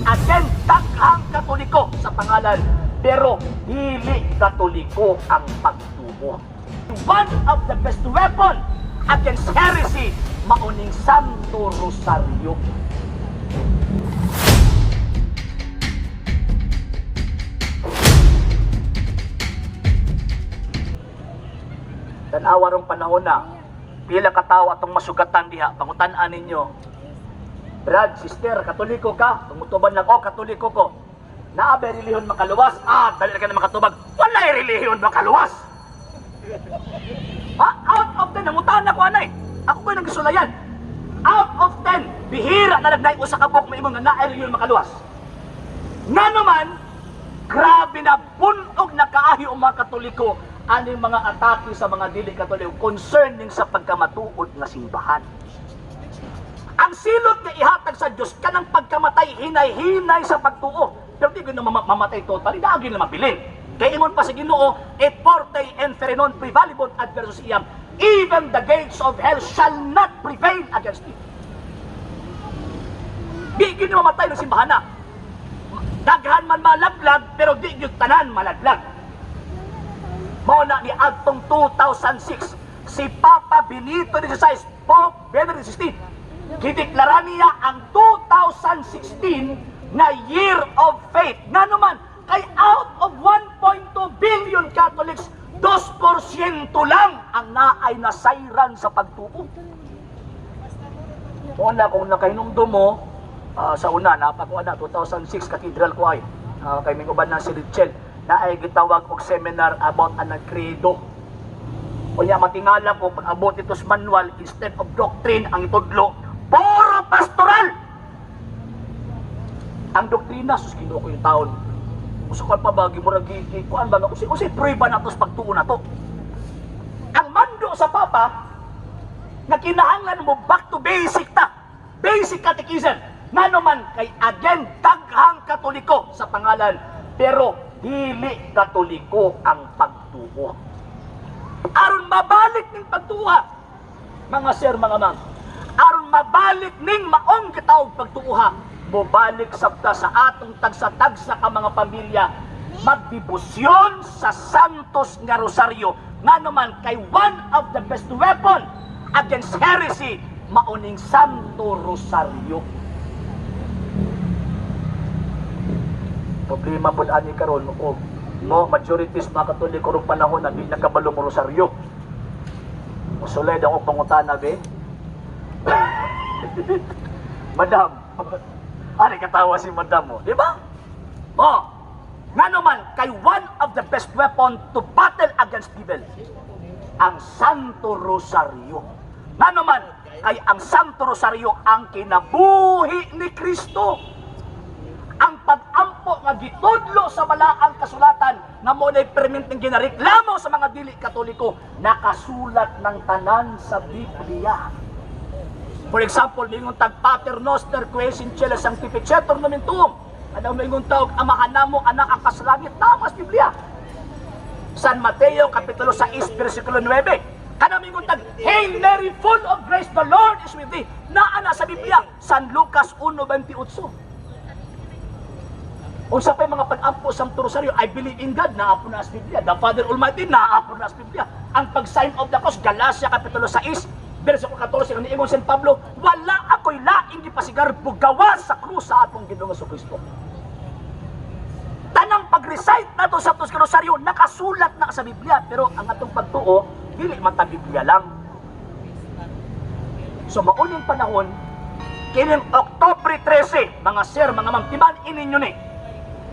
Again, daghang Katoliko sa pangalan, pero dili Katoliko ang pagtuo. One of the best weapon against heresy, mauning Santo Rosario. Tanawa rong panahon na, pila ka tawo atong masugatan diha, pangutan-an ninyo. Brad, sister, Katoliko ka? Tumutuban lang, oh, Katoliko ko. Naa ba relihiyon makaluwas? Ah, dali ka na makatubag. Walay relihiyon makaluwas! Ha? Out of 10, nangutan ako anay. Ako ko'y nagsulayan. Out of 10, bihira na nagnay usa ka buok maimong nga naay relihiyon makaluwas. Nga naman, grabe na bunog na kaayo ang mga Katoliko aning mga atake sa mga dili Katoliko concerning sa pagkamatuod nga simbahan. Ang silot nga ihatag sa Dios kanang pagkamatay hinay-hinay sa pagtuo. Pero di gyud na mamatay totally, daagi na mabilin. Kay ingon pa sa Ginoo, "Et forte inferi non prevalebunt adversus eam, even the gates of hell shall not prevail against it." Di gyud na mamatay ng simbahan na. Daghan man malaglag, pero di gyud tanan malaglag. Mao na ni adtong 2006, si Papa Benito XVI, Pope Benedict XVI, gideklara niya ang 2016 na Year of Faith. Nga naman, kay out of 1.2 billion Catholics, 2% lang ang naay nasayran sa pagtuo. Una, kung nakahinumdum mo, sa una, napakuha na, 2006, cathedral ko ay, kay may uban na si Richel, na ay gitawag og seminar about anang credo. Unya matingala ko, pag abot ito sa manual, instead of doctrine, ang itudlo, puro pastoral! Ang doktrina, sus, Ginoo ko yung taon. Usukan pa ba, gimurag, kuan ba, nga, usi, usi, prueba na to sa pagtuo na to. Ang mando sa Papa, nga kinahanglan mo back to basic ta. Basic catechism. Ngano man kay again daghang Katoliko sa pangalan, pero dili Katoliko ang pagtuo. Aron mabalik ning pagtuo, mga sir, mga ma'am. Aron mabalik ning maong gitawag pagtuo, mobalik sabta sa atong tagsa-tagsa ka mga pamilya magdebosyon sa Santos nga Rosaryo, ngano man kay one of the best weapon against heresy mauning Santo Rosario. Problema pud ani karon og mo majority sa mga Katoliko karong panahon na di nakabalo mo rosaryo. Musulay daw ako pangutana be. Madam. Ani katawa si madam mo, di ba? Oh. Ngano man kay one of the best weapon to battle against evil ang Santo Rosario. Ngano man kay ang Santo Rosario ang kinabuhi ni Kristo. Ang pag-ampo nga gitudlo sa balaang kasulatan nga mo na'y perminting ginareklamo sa mga dili Katoliko, nakasulat ng tanan sa Biblia. For example, mingon tag "Pater Noster, qui es in cielo, sanctificetur nomen tuum." Ano mingon tawag "Amahan namo anak ang kasalangit", tama sa Biblia. San Mateo Kapitulo 6 versikulo 9. Kana mingon tag "Hail Mary, full of grace, the Lord is with thee." Naa na sa Biblia. San Lucas 1:28. Unsa pa yung mga pag-ampo sa Rosaryo, "I believe in God," naa po na sa Biblia. "The Father Almighty," naa po na sa Biblia. Ang pag-sign of the cross, Galatia Kapitulo 6, versikulo 14, ang niingon San Pablo, "Wala ako'y laing gipasigarbo gawas sa krus sa atong Ginoong Kristo." Tanang pag-recite nato sa Santos Rosaryo, nakasulat na sa Biblia, pero ang atong pagtuo, dili man ta Biblia lang. So mauning panahon, kining Oktubre 13, mga sir, mga ma'am, timan ninyo ni,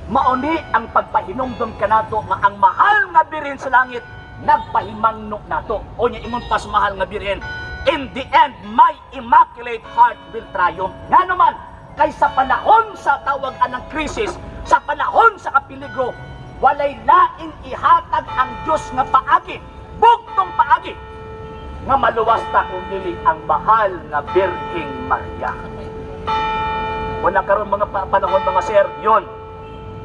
mauni ang pagpahinumdom kanato nga ang mahal nga Birhen sa langit nagpahimangno nato. O niya ingon pa sa mahal nga Birhen, "In the end, my immaculate heart will triumph." Nga naman, kay sa panahon sa tawag anang krisis, sa panahon sa kapiligro, walay laing ihatag ang Diyos nga paagi, bugtong paagi, nga maluwas ta kung dili ang mahal nga Birheng Maria. Una karon mga panahon, mga sir, yon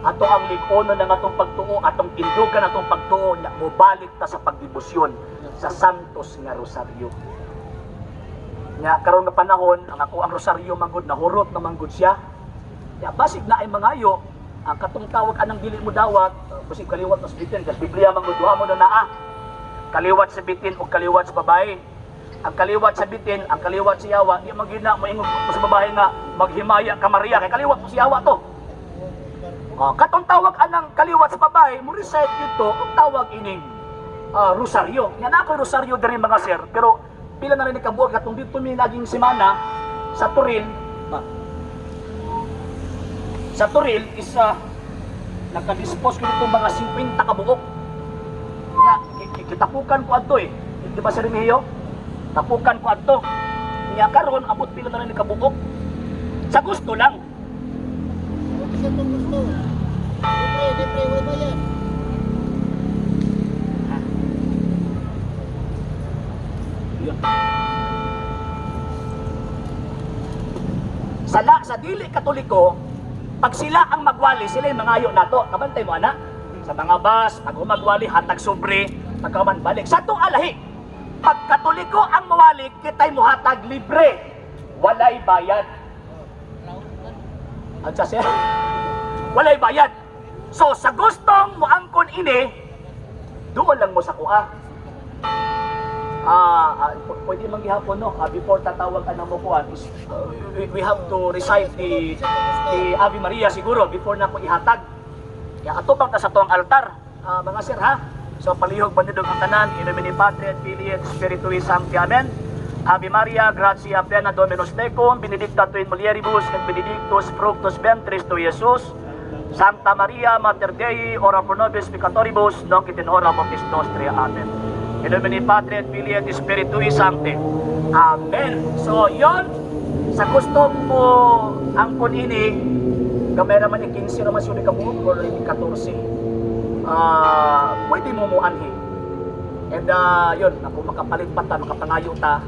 ato ang lig-onon ng atong pagtuo, atong tindugan atong pagtuo, nya mobalik ta sa pagdebosyon sa Santos nga Rosaryo. Nya karon nga panahon, ang ako ang rosaryo manggod nahurot na manggod siya. Ya, basig na ay mangayo, ang katong tawag anang dili mo dawat, basig kaliwat mas bitin, kasi Biblia man duha mo na naa. Kaliwat sa bitin o kaliwat sa babae. Ang kaliwat sa bitin, ang kaliwat sa yawa, di man gina mo ingon mo sa babae nga maghimaya ka Maria, kay kaliwat mo sa yawa to. Oh, katong tawag anang kaliwat sa babae, mo recite dito ang tawag ining rosaryo. Nga na ako'y rosaryo diri, mga sir, pero pila na rin kabuok katong dito mi naging semana sa Toril, ba? Sa Toril is nagka-dispose ko nito mga 50 kabuok. Nga, kitapukan ko adto eh. Di ba, Sir Remigio? Tapukan ko adto. Nga karon abot pila na rin kabuok. Sa gusto lang. Kasi kung gusto. Libre, libre, wala bayad. Yun. Sa dili Katoliko, pag sila ang magwali, sila yung mangayo nato. Kabantay mo, ana. Sa mga bus, pag umagwali, hatag sobre, pagkaman balik. Sa itong alahi, pag Katoliko ang mawali, kita'y muhatag libre. Walay bayad. At sa sir, walay bayad. So, sa gustong moangkon ini, doon lang mo sa kuha. Pwede man gihapon, no, before tatawag anang mo kuan is we have to recite the Ave Maria siguro before na ko ihatag. Ya, atubang ta sa tuang altar. Mga sir, ha. So palihog bandidog ang tanan in nomine Patri et Filii et Spiritui Sancti. Amen. Ave Maria, gratia plena, Dominus tecum, benedicta tu in mulieribus et benedictus fructus ventris tui, Jesus. Sancta Maria, Mater Dei, ora pro nobis peccatoribus, nunc et in hora mortis nostrae. Amen. In nomine Patri et Filii et Spiritui Sancti. Amen. So, yon sa gusto mo ang ini, gamay naman ni 15 naman siya kabuok or 14. Pwede mo mo anhi. And yun, kung makapalit pa ta, makapangayo ta,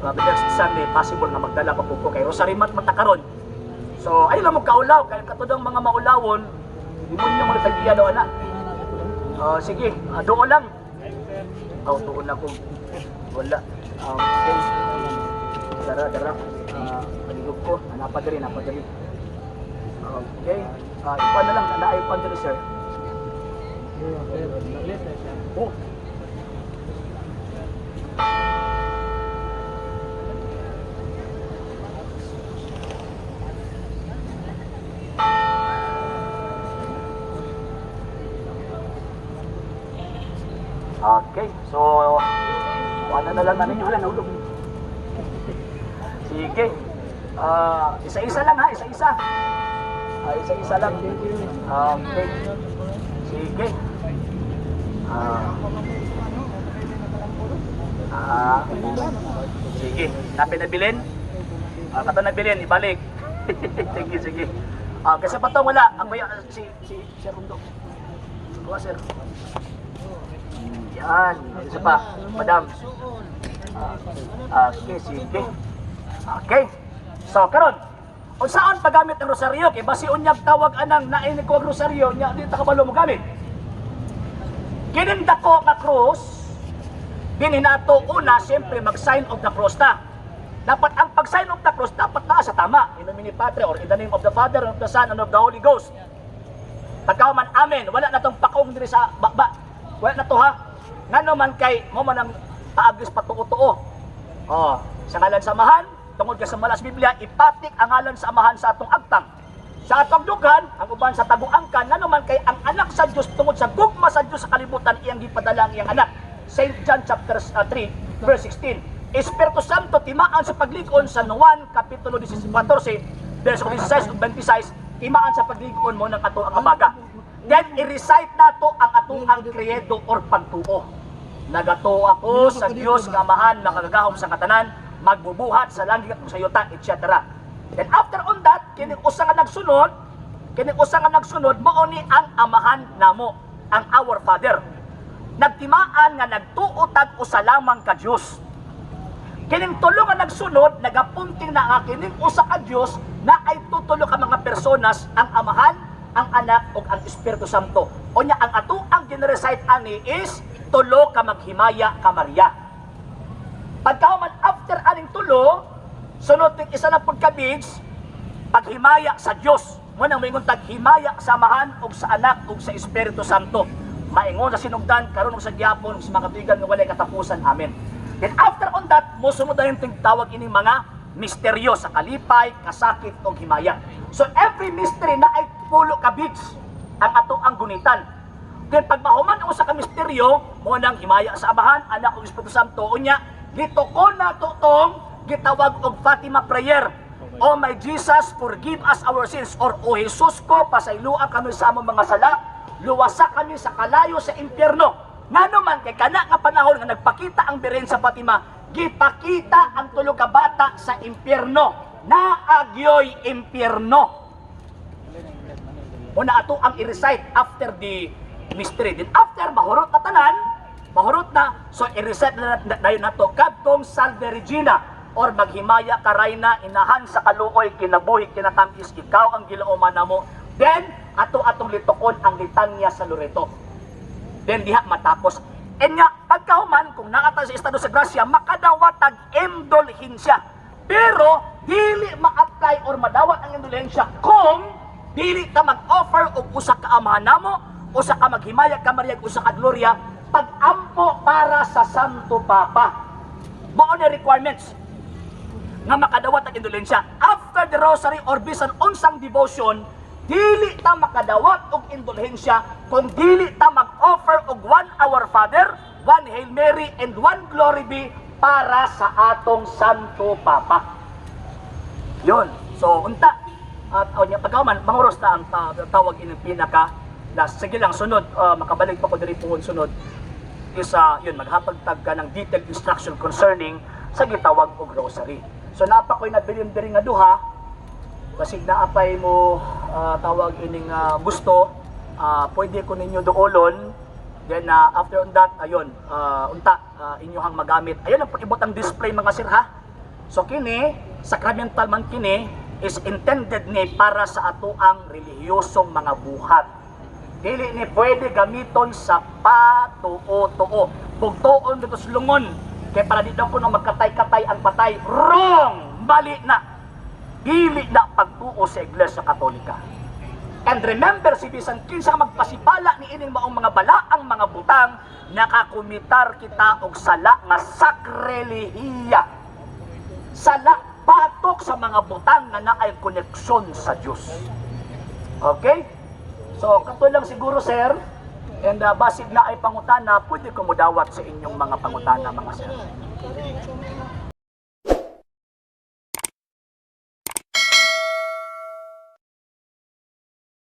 next Sunday, possible nga magdala pa po ko kay Rosary Month man ta karon. So, ay lang mo kaulaw, kay katudang mga maulawon, di mo niyo mo tagiya daw ana. Sige, doon lang. Oh, doon lang ko. Wala. Okay. Dara, dara. Palihog ko. Napa diri, napa diri. Okay. Ikuan na lang, naay kuan diri, sir. Oh. Okay, so wala na lang namin, wala nahulog. Sige. Isa-isa lang ha, isa-isa. Isa-isa lang. Okay. Sige. Sige. Napin nabilin? Kato nabilin, ibalik. Sige, sige. Kasi pa to wala. Ang may si si si Rundo. Kuha, sir. Yan. Isa pa, madam. Okay, sige. Okay. So, karon, unsaon paggamit ng rosaryo? Kay basi unyag tawag anang naini ko ang rosaryo, nya di ta kabalo mo gamit. Kining dako nga cross, dinhi nato una siyempre mag sign of the cross ta. Dapat ang pag sign of the cross dapat naa sa tama. In nomine Patri or in the name of the Father and of the Son and of the Holy Ghost. Pagkahuman, amen. Wala na tong pakong diri sa baba. Wala na to ha. Ngano man kay mo man ang paagis patuo-tuo. Oh, sa ngalan sa Amahan, tungod kay sa malas Biblia, ipatik ang ngalan sa Amahan sa atong agtang. Sa atong dughan, ang uban sa taguangkan, ngano man kay ang anak sa Dios tungod sa gugma sa Dios sa kalibutan iyang gipadala ang iyang anak. St. John chapter 3 verse 16. Espiritu Santo timaan sa paglig-on sa Juan kapitulo 14 verse 16 ug 26, timaan sa paglig-on mo ng ato ang abaga. Then i-recite nato ang atong ang credo or pagtuo. Nagatuo ako sa Dios nga Amahan makagagahom sa katanan, magbubuhat sa langit at sa yuta, etc. Then after on that, kining usa nga nagsunod, kining usa nga nagsunod mao ni ang Amahan namo, ang Our Father. Nagtimaan nga nagtuo tag usa lamang ka Dios. Kining tulo nga nagsunod, nagapunting na nga kining usa ka Dios na ay tutulo ka mga personas, ang Amahan, ang Anak ug ang Espiritu Santo. Unya ang ato ang gina-recite ani is tulo ka maghimaya ka Maria. Pagkahuman after aning tulo, sunod ting isa na pud ka beads, Paghimaya sa Dios. Mo nang moingon tag himaya sa Amahan ug sa Anak ug sa Espiritu Santo. Maingon sa sinugdan, karon ug sa gihapon ug sa mga katuigan nga walay katapusan. Amen. Then after on that, mosunod dayon ting tawag ining mga misteryo sa kalipay, kasakit ug himaya. So every mystery naay 10 ka beads ang ato ang gunitan. Then pag mahuman ang usa ka misteryo, mo nang himaya sa Amahan, Anak ug Espiritu Santo, unya gitukon na to tong gitawag og Fatima prayer. "Oh my Jesus, forgive us our sins," or "O Jesus ko, pasayloa kami sa among mga sala, luwasa kami sa kalayo sa impyerno." Ngano man kay kana nga panahon nga nagpakita ang Birhen sa Fatima, gipakita ang tulo ka bata sa impyerno. Naagyoy impyerno. Una, ato ang i-recite after the mystery. Then after mahurot na tanan, mahurot na, so i-recite na dayon nato kadtong Salve Regina or "Maghimaya ka Rayna, inahan sa kaluoy, kinabuhi, kinatamis, ikaw ang gilauman namo." Then ato atong litukon ang Litanya sa Loreto. Then diha matapos. And nga, pagkahuman, kung naa ta sa estado sa grasya, makadawat tag indulhensya. Pero dili ma-apply or madawat ang indulhensya kung dili ta mag-offer og usa ka Amahan namo, usa ka Maghimaya ka Maria, ug usa ka Gloria, pag-ampo para sa Santo Papa. Mao na requirements nga makadawat ang indulhensya. After the rosary or bisan unsang devotion, dili ta makadawat og indulhensya kung dili ta mag-offer og one Our Father, one Hail Mary, and one Glory Be para sa atong Santo Papa. Yun. So, unta. At o niya, pagkahuman, manguros na ang tawag ining pinaka last. Sige lang, sunod, makabalik pa ko diri puhon sunod is yun, maghatag tag ka ng detailed instruction concerning sa gitawag og rosary. So naa pa ko'y nabilin diri nga duha, basig naa pay mo tawag ining gusto, pwede ko ninyo duolon. Then after on that, ayun, unta inyohang magamit. Ayun ang ibutang display, mga sir, ha. So kini, sacramental man kini, is intended ni para sa atoang relihiyosong mga buhat. Dili ni pwede gamiton sa patuo-tuo. Bugtuon dito sa lungon. Kaya para di daw kuno magkatay-katay ang patay. Wrong! Mali na. Dili na pagtuo sa Iglesia Katolika. And remember, si bisan kinsa magpasibala ni ining maong mga balaang mga butang, nakakumitar kita og sala nga sakrelehiya. Sala batok sa mga butang nga naay koneksyon sa Dios. Okay? So, kato lang siguro, sir. And basig naay pangutana, pwede ko mudawat sa inyong mga pangutana, mga sir.